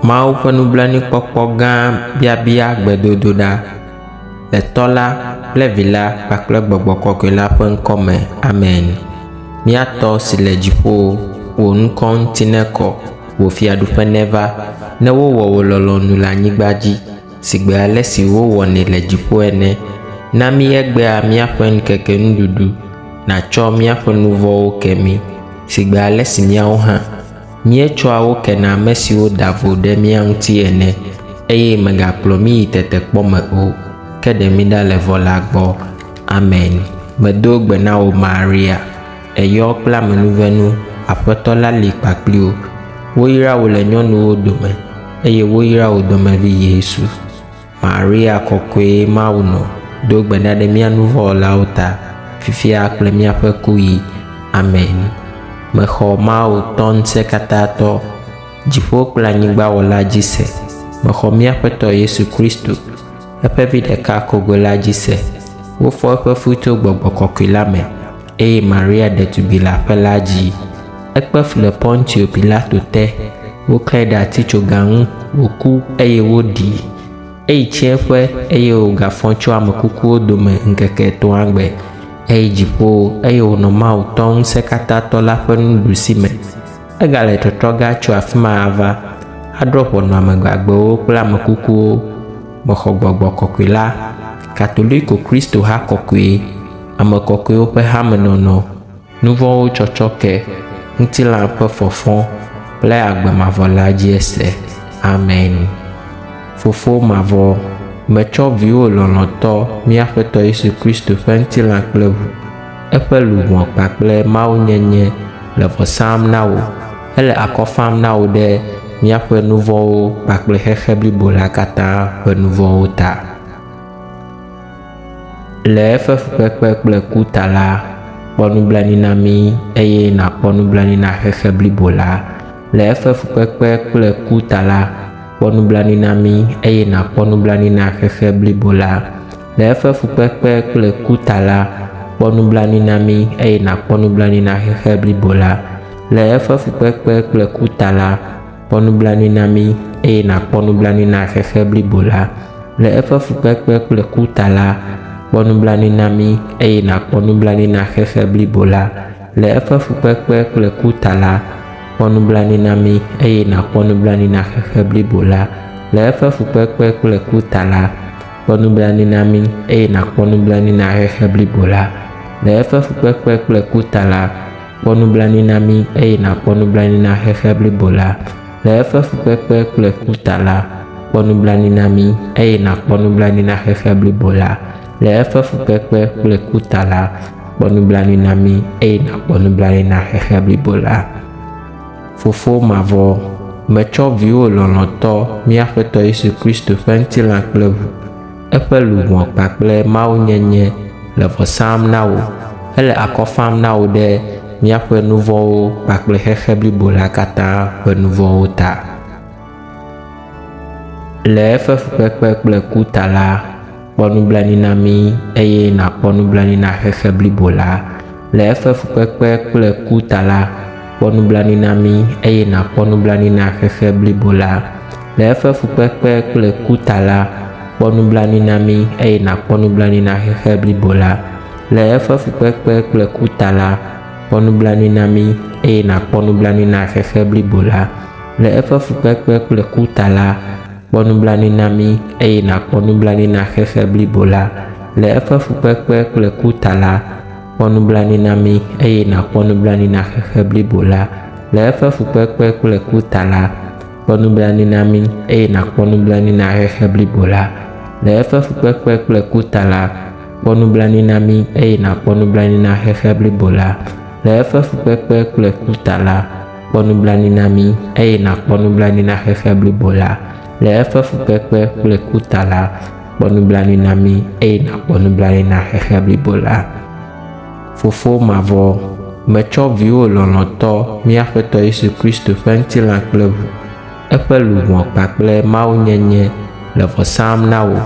Mawu ƒe nublanuikpɔkpɔ gã biabia gbedodoɖa le Tɔ la kple Vi la kpakple Gbɔgbɔ Kɔkɔe la ƒe ŋkɔ me. Amen. Mía Tɔ si le dziƒo, wò ŋkɔ ŋuti nekɔ, wò fiaɖuƒe neva, ne wowɔ wò lɔlɔ̃nu le anyigba dzi sigbe ale si wowɔnɛ le dziƒo ene. Na mí egbea míaƒe ŋkeke nuɖuɖu, nàtsɔ míaƒe nu vɔ̃wo ke mí sigbe ale si míawo hã míetsɔa wo kena ame siwo da vo ɖe mía ŋuti ene, eye mègakplɔ mí yi tetekpɔ me o, ke ɖe mí ɖa le vɔ̃ la gbɔ. Amen. Medo gbe na wò Maria, èyɔ kple amenuvenu, Aƒetɔ la li kpakpli wò. Woyra wò le nyɔnuwo dome, eye woyra wò dɔmevi Yesu. Maria kɔkɔe Mawu nɔ, do gbe ɖa ɖe mía nuvɔ̃wɔlawo ta, fifia kple míaƒe kuɣi. Amen. Mexɔ Mawu Tɔ Ŋusẽkatãtɔ, dziƒo kple anyigba wɔla dzi se. Mexɔ mía Aƒetɔ Yesu Kristo, eƒe vi ɖeka kogo la dzi se. Wofɔ eƒe fu tso Gbɔgbɔ Kɔkɔe la me, eye Maria ɖetugbi le aƒe la dzi. Ekpe fu le Pontio Pilato te, woklãe ɖe atitsoga ŋu, wòku eye woɖii. Eyi tsiẽƒe eye wògafɔ tso ame kukuwo dome ŋkeke etɔ̃a gbe. Eyi dziƒo eye wònɔ Mawu Tɔ Ŋusẽkatãtɔ la ƒe nuɖusi me. Egale tɔtrɔ ge atso afi ma ava, adrɔ̃ ʋɔnu ame gbagbewo kple ame kukuwo. Mexɔ Gbɔgbɔ Kɔkɔe la, Katoliko Kristo-ha kɔkɔe, ame kɔkɔewo ƒe hamenɔnɔ, nu vɔ̃wo tsɔtsɔ ke, ŋutilã ƒe fɔfɔ kple agbe mavɔ la dzi ese. Amen. Fofo mavɔ, metsɔ viwò lɔlɔ̃tɔ, mía Aƒetɔ Yesu Kristo ƒe ŋutilã kple ʋu, eƒe luʋɔ kpakple mawunyenye le vɔ sam na wò hele akɔ fam na wò ɖe míaƒe nu vɔ̃wo kpakple xexe blibo la katã ƒe nu vɔ̃wo ta. Le eƒe fukpekpe kple ku ta la, kpɔ nublanui na mí eye nàkpɔ nublanui na xexe blibo la. Le eƒe fukpekpe kple ku ta la, kpɔ nublanui na mí eye nàkpɔ nublanui na xexe blibo la. Le eƒe fukpekpe kple ku ta la, kpɔ nublanui na mí eye nàkpɔ nublanui na xexe blibo la. Le eƒe fukpekpe kple ku ta la, kpɔ nublanui na mí eye nàkpɔ nublanui na xexe blibo la. Le eƒe fukpekpe kple ku ta la, kpɔ nublanui na mí eye nàkpɔ nublanui na xexe blibo la. Le eƒe fukpekpe kple ku ta la, kpɔ nublanui na mí eye nàkpɔ nublanui na xexe blibo la. Le eƒe fukpekpe kple ku ta la, kpɔ nublanui na mí eye nàkpɔ nublanui na xexe blibo la. Le eƒe fukpekpe kple ku ta la, kpɔ nublanui na mí eye nàkpɔ nublanui na xexe blibo la. Le eƒe fukpekpe kple ku ta la, kpɔ nublanui na mí eye nàkpɔ nublanui na xexe blibo la. Le eƒe fukpekpe kple ku ta la, kpɔ nublanui na mí eye nàkpɔ nublanui na xexe blibo la. Fofo mavɔ, metsɔ viwò lɔlɔ̃tɔ, mía Aƒetɔ Yesu Kristo ƒe ŋutilã kple ʋu, eƒe luʋɔ kpakple mawunyenye le vɔ sam na wò hele akɔ fam na wò ɖe míaƒe nu vɔ̃wo kpakple xexe blibo la katã ƒe nu vɔ̃wo ta. Le eƒe fukpekpe kple ku ta la, kpɔ nublanui na mí eye nàkpɔ nublanui na xexe blibo la. Le eƒe fukpekpe kple ku ta la, kpɔ nublanui na mí eye nàkpɔ nublanui na xexe blibo la. Le eƒe fukpekpe kple ku ta la, kpɔ nublanui na mí eye nàkpɔ nublanui na xexe blibo la. Le eƒe fukpekpe kple ku ta la, kpɔ nublanui na mí eye nàkpɔ nublanui na xexe blibo la. Le eƒe fukpekpe kple ku ta la, kpɔ nublanui na mí eye nàkpɔ nublanui na xexe blibo la. Le eƒe fukpekpe kple ku ta la, kpɔ nublanui na mí eye nàkpɔ nublanui na xexe blibo la. Le eƒe fukpekpe kple ku ta la, kpɔ nublanui na mí eye nàkpɔ nublanui na xexe blibo la. Le eƒe fukpekpe kple ku ta la, kpɔ nublanui na mí eye nàkpɔ nublanui na xexe blibo la. Le eƒe fukpekpe kple ku ta la, kpɔ nublanui na mí eye nàkpɔ nublanui na xexe blibo la. Le eƒe fukpekpe kple ku ta la, kpɔ nublanui na mí eye nàkpɔ nublanui na xexe blibo la. Fofo mavɔ, metsɔ viwò lɔlɔ̃tɔ, mía Aƒetɔ Yesu Kristo ƒe ŋutilã kple ʋu, eƒe luʋɔ kpakple mawunyenye le vɔ sam na wò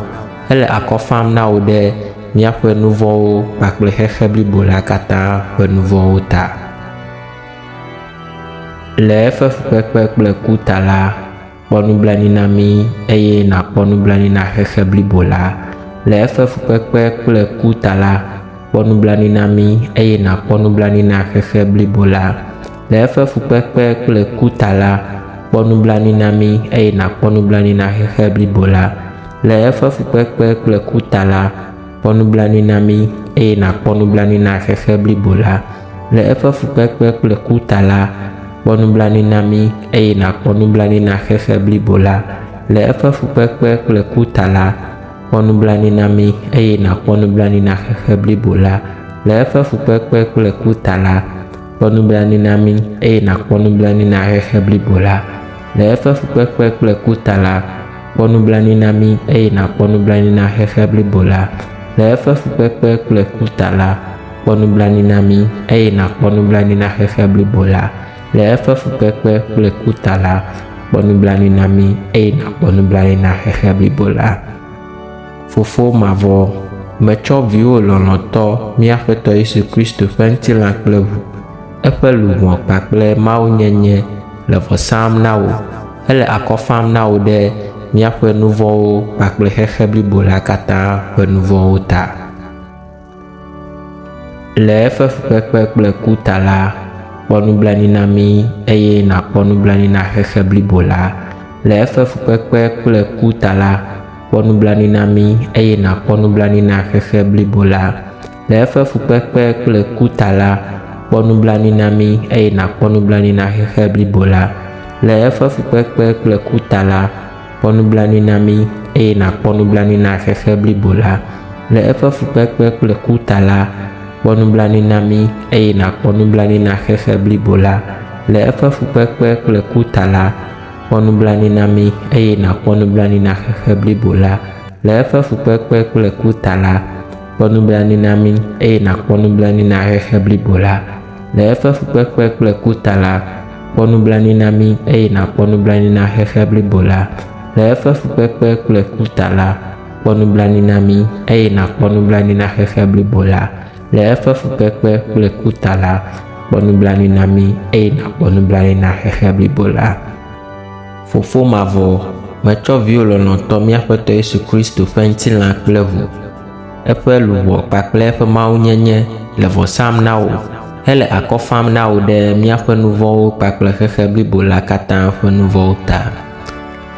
hele akɔ fam na wò ɖe míaƒe nu vɔ̃wo kpakple xexe blibo la katã ƒe nu vɔ̃wo ta. Le eƒe fukpekpe kple ku ta la, kpɔ nublanui na mí eye nàkpɔ nublanui na xexe blibo la. Le eƒe fukpekpe kple ku ta la, kpɔ nublanui na mí eye nàkpɔ nublanui na xexe blibo la. Le eƒe fukpekpe kple ku ta la, kpɔ nublanui na mí eye nàkpɔ nublanui na xexe blibo la. Le eƒe fukpekpe kple ku ta la, kpɔ nublanui na mí eye nàkpɔ nublanui na xexe blibo la. Le eƒe fukpekpe kple ku ta la, kpɔ nublanui na mí eye nàkpɔ nublanui na xexe blibo la. Le eƒe fukpekpe kple ku ta la, kpɔ nublanui na mí eye nàkpɔ nublanui na xexe blibo la. Le eƒe fukpekpe kple ku ta la, kpɔ nublanui na mí eye nàkpɔ nublanui na xexe blibo la. Le eƒe fukpekpe kple ku ta la, kpɔ nublanui na mí eye nàkpɔ nublanui na xexe blibo la. Le eƒe fukpekpe kple ku ta la, kpɔ nublanui na mí eye nàkpɔ nublanui na xexe blibo la. Le eƒe fukpekpe kple ku ta la, kpɔ nublanui na mí eye nàkpɔ nublanui na xexe blibo la. Fofo mavɔ, metsɔ viwò lɔlɔ̃tɔ, mía Aƒetɔ Yesu Kristo ƒe ŋutilã kple ʋu, eƒe luʋɔ kpakple mawunyenye le vɔ sam na wò hele akɔ fam na wò ɖe míaƒe nu vɔ̃wo kpakple xexe blibo la katã ƒe nu vɔ̃wo ta. Le eƒe fukpekpe kple ku ta la, kpɔ nublanui na mí eye nàkpɔ nublanui na xexe blibo la. Le eƒe fukpekpe kple ku ta la, kpɔ nublanui na mí eye nàkpɔ nublanui na xexe blibo la. Le eƒe fukpekpe kple ku ta la, kpɔ nublanui na mí eye nàkpɔ nublanui na xexe blibo la. Le eƒe fukpekpe kple ku ta la, kpɔ nublanui na mí eye nàkpɔ nublanui na xexe blibo la. Le eƒe fukpekpe kple ku ta la, kpɔ nublanui na mí eye nàkpɔ nublanui na xexe blibo la. Le eƒe fukpekpe kple ku ta la, kpɔ nublanui na mí eye nàkpɔ nublanui na xexe blibo la. Le eƒe fukpekpe kple ku ta la, kpɔ nublanui na mí eye nàkpɔ nublanui na xexe blibo la. Le eƒe fukpekpe kple ku ta la, kpɔ nublanui na mí eye nàkpɔ nublanui na xexe blibo la. Le eƒe fukpekpe kple ku ta la, kpɔ nublanui na mí eye nàkpɔ nublanui na xexe blibo la. Le eƒe fukpekpe kple ku ta la, kpɔ nublanui na mí eye nàkpɔ nublanui na xexe blibo la. Fofo mavɔ, metsɔ viwò lɔlɔ̃tɔ mía Aƒetɔ Yesu Kristo ƒe ŋutilã kple ʋu, eƒe luʋɔ kpakple eƒe mawunyenye le vɔ sam na wò hele akɔ fam na wò ɖe míaƒe nu vɔ̃wo kpakple xexe blibo la katã ƒe nu vɔ̃wo ta.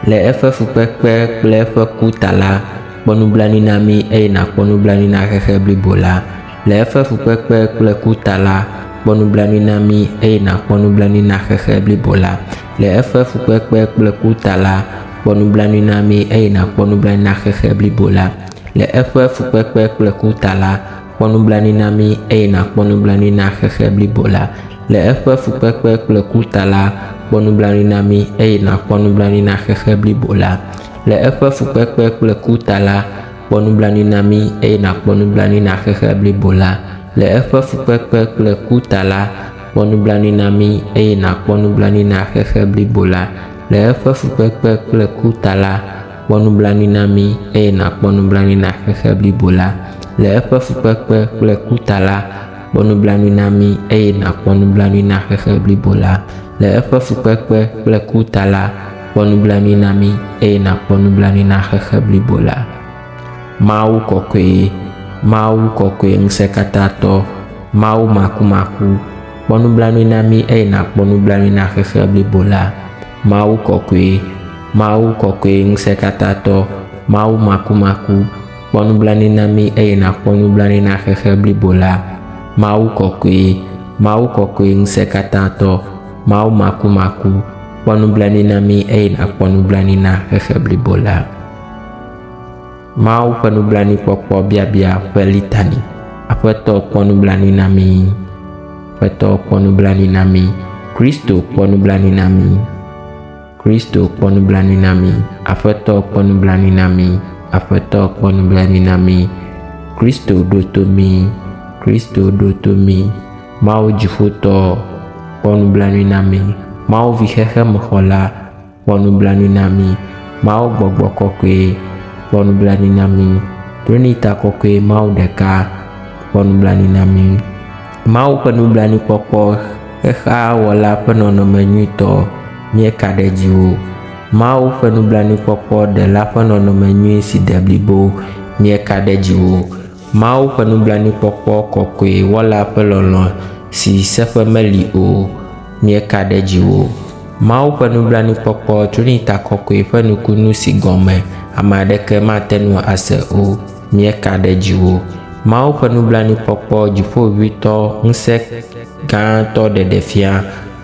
Le eƒe fukpekpe kple eƒe ku ta la, kpɔ nublanui na mí eye nàkpɔ nublanui na xexe blibo la. Le eƒe fukpekpe kple ku ta la, kpɔ nublanui na mí eye nàkpɔ nublanui na xexe blibo la. Le eƒe fukpekpe kple ku ta la, kpɔ nublanui na mí eye nàkpɔ nublanui na xexe blibo la. Le eƒe fukpekpe kple ku ta la, kpɔ nublanui na mí eye nàkpɔ nublanui na xexe blibo la. Le eƒe fukpekpe kple ku ta la, kpɔ nublanui na mí eye nàkpɔ nublanui na xexe blibo la. Le eƒe fukpekpe kple ku ta la, kpɔ nublanui na mí eye nàkpɔ nublanui na xexe blibo la. Le eƒe fukpekpe kple ku ta la, kpɔ nublanui na mí eye nàkpɔ nublanui na xexe blibo la. Le eƒe fukpekpe kple ku ta la, kpɔ nublanui na mí eye nàkpɔ nublanui na xexe blibo la. Le eƒe fukpekpe kple ku ta la, kpɔ nublanui na mí eye nàkpɔ nublanui na xexe blibo la. Le eƒe fukpekpe kple ku ta la, kpɔ nublanui na mí eye nàkpɔ nublanui na xexe blibo la. Mawu kɔkɔe, Mawu kɔkɔe ŋusẽkatãtɔ, Mawu makumaku, kpɔ nublanui na mí eye nàkpɔ nublanui na xexe blibo la. Mawu kɔkɔe, Mawu kɔkɔe ŋusẽkatãtɔ, Mawu makumaku, kpɔ nublanui na mí eye nàkpɔ nublanui na xexe blibo la. Mawu kɔkɔe, Mawu kɔkɔe ŋusẽkatãtɔ, Mawu makumaku, kpɔ nublanui na mí eye nàkpɔ nublanui na xexe blibo la. Mawu ƒe nublanuikpɔkpɔ biabia ƒe litani. Aƒetɔ kpɔ nublanui na mí. Aƒetɔ kpɔ nublanui na mí. Kristo kpɔ nublanui na mí. Kristo kpɔ nublanui na mí. Aƒetɔ kpɔ nublanui na mí. Aƒetɔ kpɔ nublanui na mí. Kristo ɖo to mí. Kristo ɖo to mí. Mawu dziƒotɔ kpɔ nublanui na mí. Mawu vi xexemexɔla kpɔ nublanui na mí. Mawu gbɔgbɔ kɔkɔe, kpɔ nublanui na mí. Trinita kɔkɔe Mawu ɖeka, kpɔ nublanui na mí. Mawu ƒe nublanuikpɔkpɔ, xexea wɔla ƒe nɔnɔme nyuitɔ, míeka ɖe dziwò. Mawu ƒe nublanuikpɔkpɔ Ɖela ƒe nɔnɔme nyui si de blibo, míeka ɖe dziwò. Mawu ƒe nublanuikpɔkpɔ kɔkɔe Wɔla ƒe lɔlɔ̃ si seƒe meli o, míeka ɖe dziwò. Mawu ƒe nublanuikpɔkpɔ Trinita kɔkɔe ƒe nukunu si gɔme ame aɖeke mate ŋu ase o, míeka ɖe dziwò. Mawu ƒe nublanuikpɔkpɔ Dziƒoʋĩtɔ ŋusẽ gãtɔ ɖeɖefia,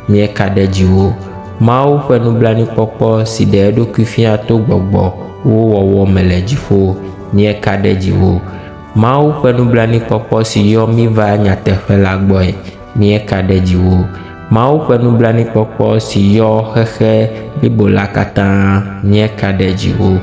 míeka ɖe dziwò. Mawu ƒe nublanuikpɔkpɔ si ɖe eɖokui fia to gbɔgbɔwo wɔwɔ me le dziƒo, míeka ɖe dziwò. Mawu ƒe nublanuikpɔkpɔ si yɔ mí va nyateƒe la gbɔe, míeka ɖe dziwò. Mawu ƒe nublanuikpɔkpɔ si yɔ xexe blibo la katã, míeka ɖe dziwò.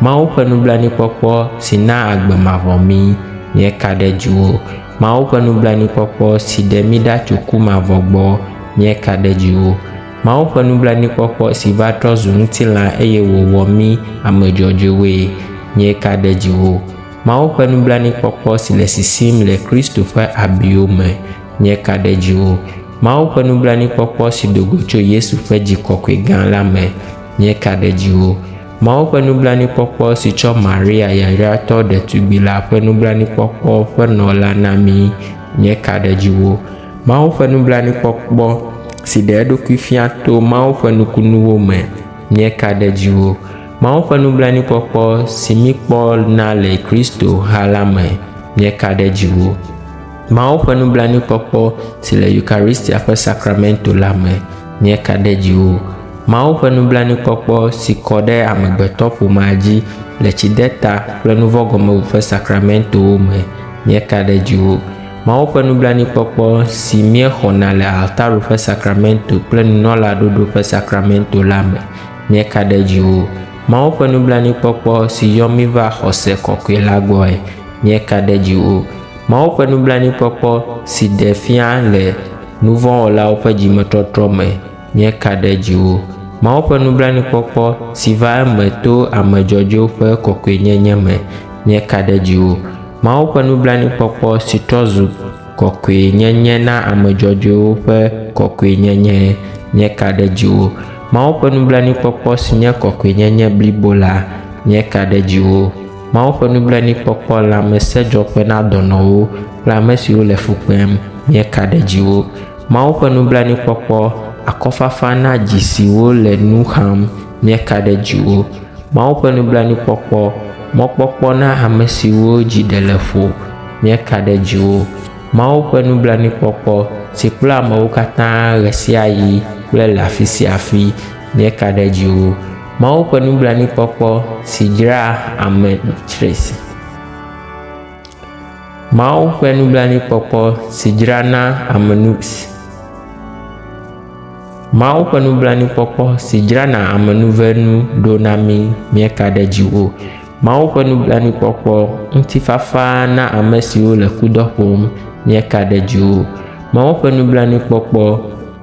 Mawu ƒe nublanuikpɔkpɔ si na agbe mavɔ mí, míeka ɖe dziwò. Mawu ƒe nublanuikpɔkpɔ si ɖe mí ɖa tso ku mavɔ gbɔ, míeka ɖe dziwò. Mawu ƒe nublanuikpɔkpɔ si va trɔ zu ŋutilã eye wòwɔ mí ame dzɔdzɔewoe, míeka ɖe dziwò. Mawu ƒe nublanuikpɔkpɔ si le sisim le Kristo ƒe abiwo me, míeka ɖe dziwò. Mawu ƒe nublanuikpɔkpɔ si do go tso Yesu ƒe dzi kɔkɔe gã la me, míeka ɖe dziwò. Mawu ƒe nublanuikpɔkpɔ si tsɔ Maria yayratɔ ɖetugbi la ƒe nublanuikpɔkpɔ ƒe nɔ la na mí, míeka ɖe dziwò. Mawu ƒe nublanuikpɔkpɔ si ɖe eɖokui fia to Mawu ƒe nukunuwo me, míeka ɖe dziwò. Mawu ƒe nublanuikpɔkpɔ si míkpɔna le Kristo ha la me, míeka ɖe dziwò. Mawu ƒe nublanuikpɔkpɔ si le Eucharistia ƒe sakramento la me, míeka ɖe dziwò. Mawu ƒe nublanuikpɔkpɔ si kɔ ɖe amegbetɔƒomea dzi le tsideta kple nuvɔ̃gɔmeʋu ƒe sakramentowo me, míeka ɖe dziwò. Mawu ƒe nublanuikpɔkpɔ si míexɔna le altaro ƒe sakramento kple nunɔlaɖoɖo ƒe sakramento la me, míeka ɖe dziwò. Mawu ƒe nublanuikpɔkpɔ si yɔ mí va xɔse kɔkɔe la gbɔe, míeka ɖe dziwò. Mawu ƒe nublanuikpɔkpɔ si ɖe fia le nuvɔ̃wɔlawo ƒe dzimetɔtrɔ me, míeka ɖe dziwò. Mawu ƒe nublanuikpɔkpɔ si va eme to ame dzɔdzɔewo ƒe kɔkɔenyenye me, míeka ɖe dziwò. Mawu ƒe nublanuikpɔkpɔ si trɔ zu kɔkɔenyenye na ame dzɔdzɔewo ƒe kɔkɔenyenye, míeka ɖe dziwò. Mawu ƒe nublanuikpɔkpɔ si nye kɔkɔenyenye blibo la, míeka ɖe dziwò. Mawu ƒe nublanuikpɔkpɔ lãmesẽdzɔƒe na dɔnɔwo kple ame siwo le fu kpem, míeka ɖe dziwò. Mawu ƒe nublanuikpɔkpɔ akɔfafa na dzi siwo le nu xam, míeka ɖe dziwò. Mawu ƒe nublanuikpɔkpɔ mɔkpɔkpɔ na ame siwo dzi ɖe le ƒo, míeka ɖe dziwò. Mawu ƒe nublanuikpɔkpɔ si kplɔa amewo katã ɣe sia ɣi kple le afi sia afi, míeka ɖe dziwò. Mawu ƒe nublanuikpɔkpɔ si dzraa ame tsresi. Mawu ƒe nublanuikpɔkpɔ si dzrana ame nu Mawu ƒe nublanuikpɔkpɔ si dzrana amenuvenu ɖo na mí, míeka ɖe dziwò. Mawu ƒe nublanuikpɔkpɔ ŋutifafa na ame siwo le kudɔ ƒom, míeka ɖe dziwò. Mawu ƒe nublanuikpɔkpɔ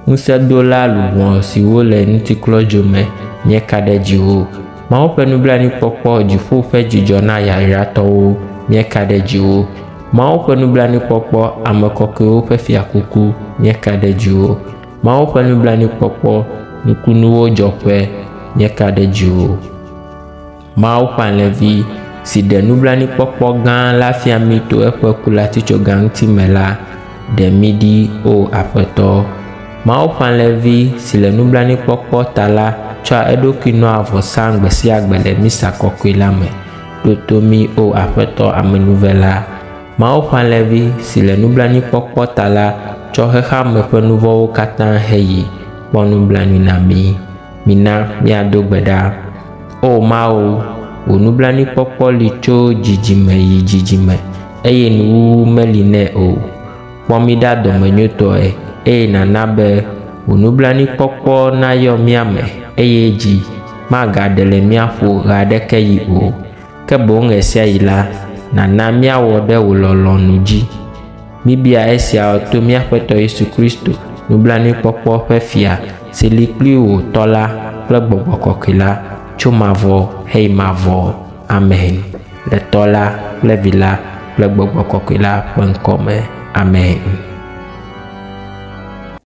ŋusẽdola luʋɔ siwo le ŋutiklɔdzo me, míeka ɖe dziwò. Mawu ƒe nublanuikpɔkpɔ dziƒo ƒe dzidzɔ na yayratɔwo, míeka ɖe dziwò. Mawu ƒe nublanuikpɔkpɔ ame kɔkɔewo ƒe fiakuku, míeka ɖe dziwò. Mawu ƒe nublanuikpɔkpɔ nukunuwo dzɔƒe, míeka ɖe dziwò. Mawu ƒe alẽvi si ɖe nublanuikpɔkpɔ gã la fia mí to eƒe ku le atitsoga ŋuti me la, ɖe mí ɖi o Aƒetɔ. Mawu ƒe alẽvi si le nublanuikpɔkpɔ ta la tsɔa eɖokui nɔa vɔ sam gbe sia gbe le misa kɔkɔe la me. Ɖo to mí o Aƒetɔ amenuvela. Mawu ƒe alẽvi si le nublanuikpɔkpɔ ta la tsɔ xexeame ƒe nuvɔ̃wo katã heyi, kpɔ nublanui na mí. Mina míado gbe ɖa. O Mawu, wò nublanuikpɔkpɔ li tso dzidzime yi dzidzime eye nuwuwu meli nɛ o. Kpɔ mí ɖa dɔmenyotɔe eye nàna be wò nublanuikpɔkpɔ nayɔ mía me eye dzi magaɖe le mía ƒo ɣe aɖeke ɣi o. Ke boŋ ɣe sia ɣi la, nàna míawɔ ɖe wò lɔlɔ̃nu dzi. Míbia esiawo to mía Aƒetɔ Yesu Kristo, nublanuikpɔkpɔ ƒe fia, si li kpli wò Tɔ́ la kple Gbɔgbɔ Kɔkɔe la tso mavɔ heyi mavɔ. Amen. Le Tɔ́ la kple Vi la kple Gbɔgbɔ Kɔkɔe la ƒe ŋkɔ me. Amen.